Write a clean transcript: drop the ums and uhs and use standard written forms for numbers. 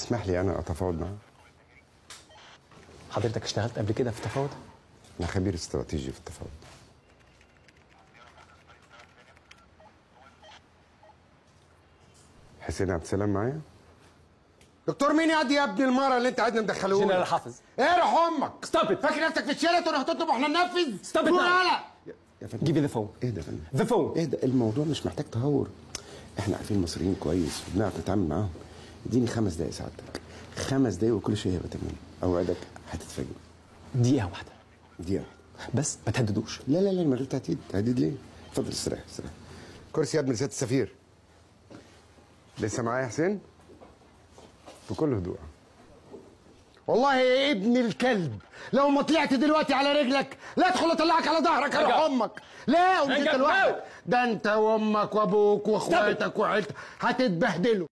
تسمح لي انا اتفاوض معاه؟ حضرتك اشتغلت قبل كده في التفاوض؟ انا خبير استراتيجي في التفاوض. حسين عبد السلام معايا؟ دكتور مين يا يا ابن المرة اللي انت قاعدنا مدخلوه؟ جنرال حافظ. ايه روح امك؟ Stop it. فاكر نفسك في الشيراتون هتطلب واحنا ننفذ؟ Stop it. يا فندم Give me the phone. اهدى يا فندم. The phone. اهدى، الموضوع مش محتاج تهور. احنا عارفين المصريين كويس وبنعرف نتعامل معاهم. اديني 5 دقايق سعادتك. 5 دقايق وكل شيء هيبقى تمام. اوعدك هتتفاجئ. دقيقة واحدة. دقيقة واحدة. بس ما تهددوش. لا لا لا، من غير تهديد. تهديد ليه؟ اتفضل استريح استريح. كرسي يا ابن سيادة السفير. لسه معايا يا حسين؟ بكل هدوء. والله يا ابن الكلب لو ما طلعت دلوقتي على رجلك لا ادخل اطلعك على ظهرك اروح امك. لا ومش انت لوحدك، ده انت وامك وابوك واخواتك وعيلتك هتتبهدلوا.